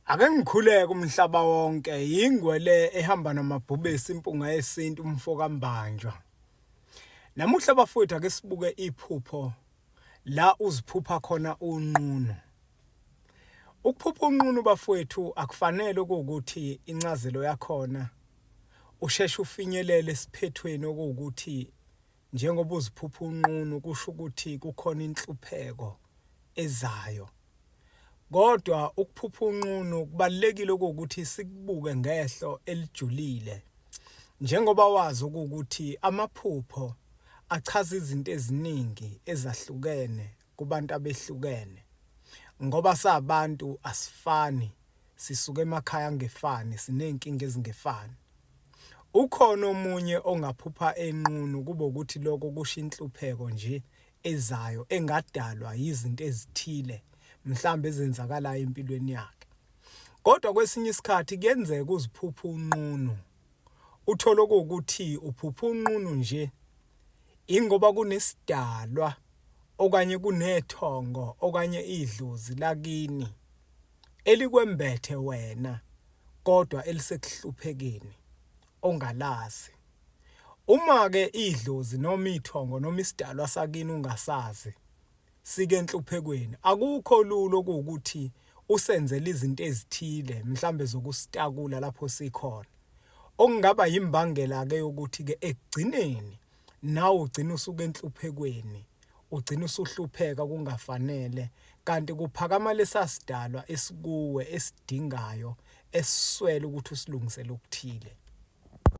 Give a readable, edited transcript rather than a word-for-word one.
Ake ngikhuleke umhlaba wonke yingwe le ehamba namabhubesi impunga yesintu umfo kaMbanjwa. Namuhla bafowethu ake sibuke iphupho la uziphupha khona unqunu. Ukuphupha unqunu bafowethu akufanele okuwukuthi incazelo yakhona usheshe ufinyelele esiphethweni okuwukuthi njengoba uziphupha unqunu kusho ukuthi kukhona inhlupheko ezayo. Kodwa ukuphupha unqunu kubalulekile ukuthi sikubuke ngehlo elijulile. Njengoba wazi ukuthi amaphupho achaza izinto eziningi ezahlukene kubantu abehlukene. Ngoba sabantu asifani, sisuka emakhaya angefani, siney'nkinga ezingefani. Ukhona omunye ongaphupha enqunu kube ukuthi lokho kusho inhlupheko nje ezayo engadalwa yizinto ezithile mhlawumbe ezenzakalayo empilweni yakhe. Kodwa kwesinye isikhathi kuyenzeka uziphuphe unqunu. Uthole okuwukuthi uphupha unqunu nje ingoba kunesidalwa okanye kunethongo okanye idlozi lakini elikwembethe wena kodwa elisekuhluphekeni ongalazi. Uma-ke idlozi noma ithongo noma isidalwa sakini ungasazi, sike enhluphekweni, akukho lula okuwukuthi usenzele izinto ezithile mhlambe zokusitakula lapho sikhona. Okungaba yimbangela-ke yokuthi-ke ekugcineni nawe ugcine usuka enhluphekweni, ugcine usuhlupheka kungafanele kanti kuphakama lesa sidalwa esikuwe esidingayo esiswele ukuthi usilungisele okuthile.